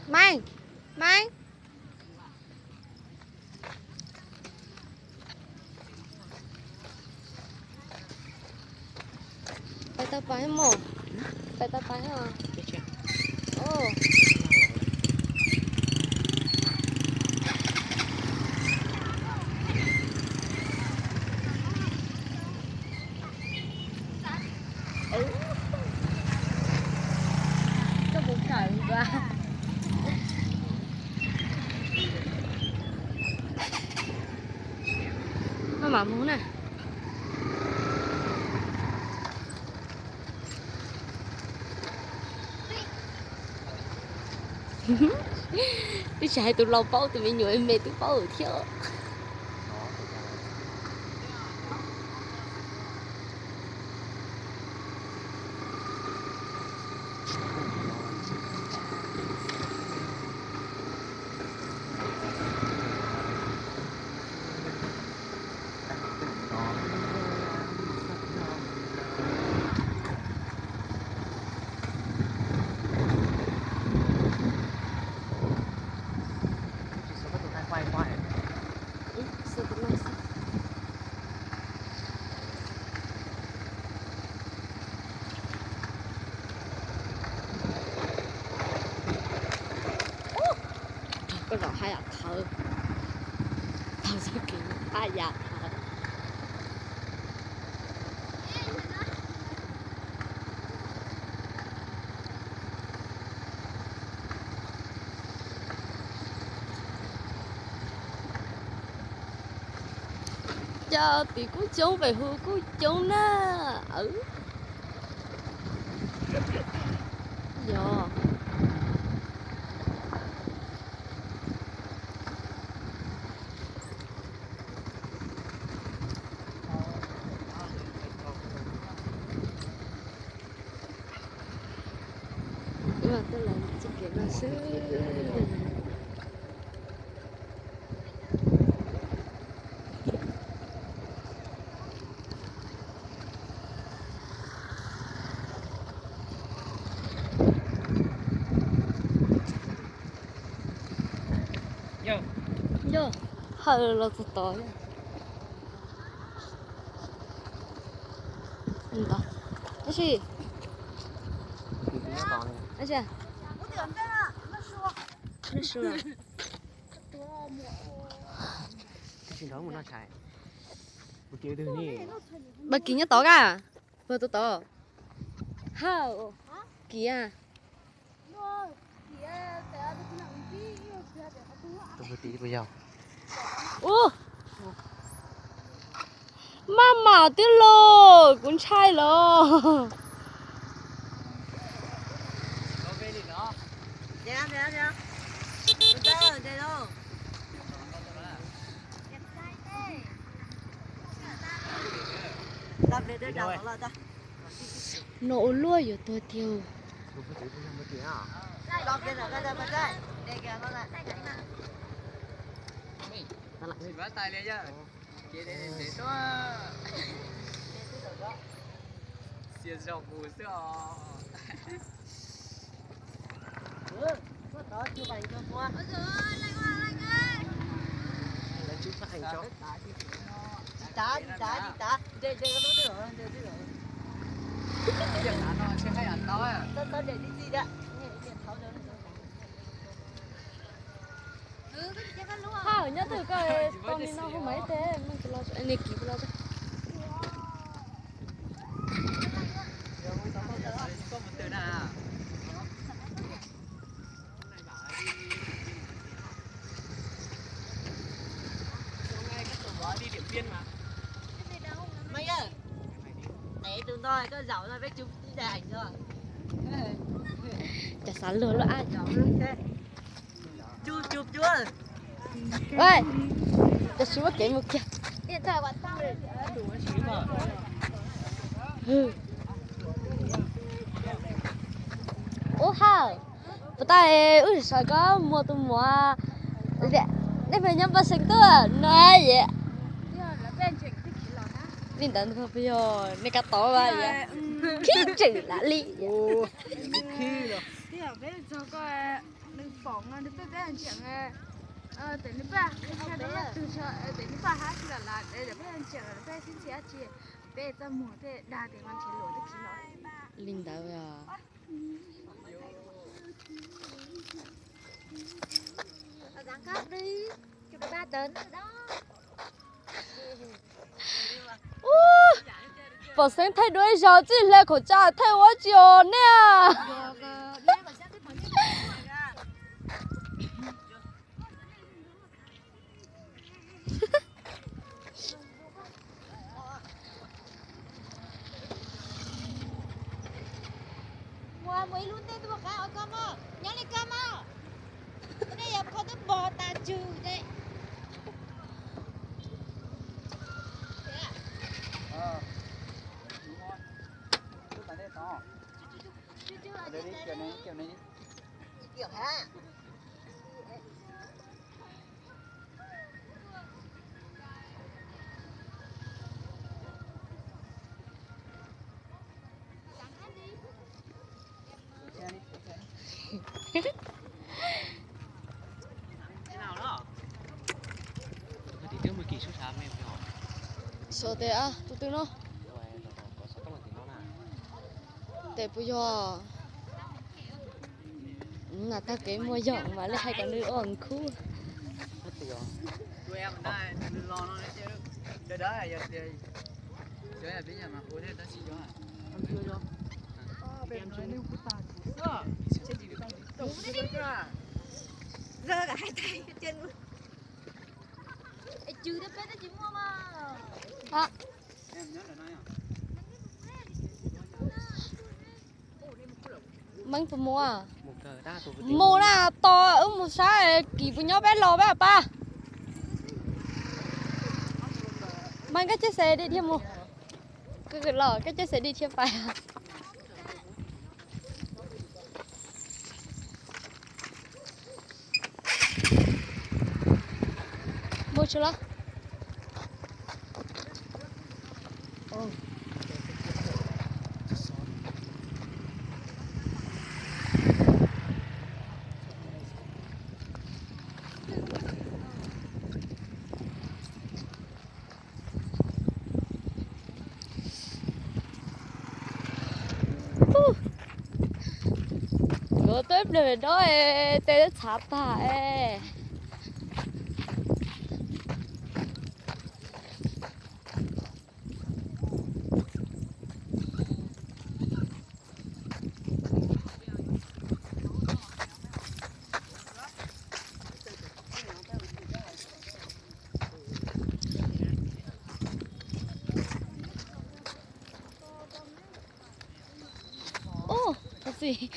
Meej, Meej. Pais tau pais mog. Pais tau pais os. Koj puas kawm ntua? Maj mam mus na. Twb tsis hais tus laus paub, tus me nyuam me twb paub lawm thiab. Koj zaum haj yam thawv, tau txoj kev haj yam thawv. Cov tid kuj coob, pem hu kuj coob na. Yog. Wb mam tuaj lawv txoj kev no xwb. Yog, hawm los txog tod. Tab sis, tab sis, Pab Kis nyob tod ka? Puag tod tod. Hawm, Kis a. Ub, maj mam twb los, kuv ntshai los. No ua luaj yuav tuag tiag. Xias zog kuv xwb os. Haj, nyob twg koj tau li no hu mas ib teg, Meej puas los, Kiv puas los. Đi Điện Biên mà. Cov xav luag luaj ab. Cov sib muab kev mus kiag. Ub hawm, puas tas wb sawv koj muag tus muam, nej pheej nyob npaj xeev tuaj no yom. Li ntawd yog nej kab tod vas khib tseem lam li. Li ntawd. Pom xeeb thaij dua ib zaug txij hle khẩu trang thaij ua tsi os nej. Xyov tes tus twg no. Tes puas yog? Nas tag kev muag yoom mas li hais kom nws ua khub. Meeb puas mus? Mus na, tos wb mus saib Kim puas nyob peb los peb pab. Meeb koj caij xe di thiaj mus. Los koj caij xe di thiaj pais. Mus tsuv los. Kuv tuaj ib pliag pem no es tes txhav tag es. Ub, tus txiv.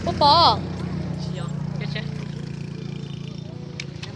Puas pom?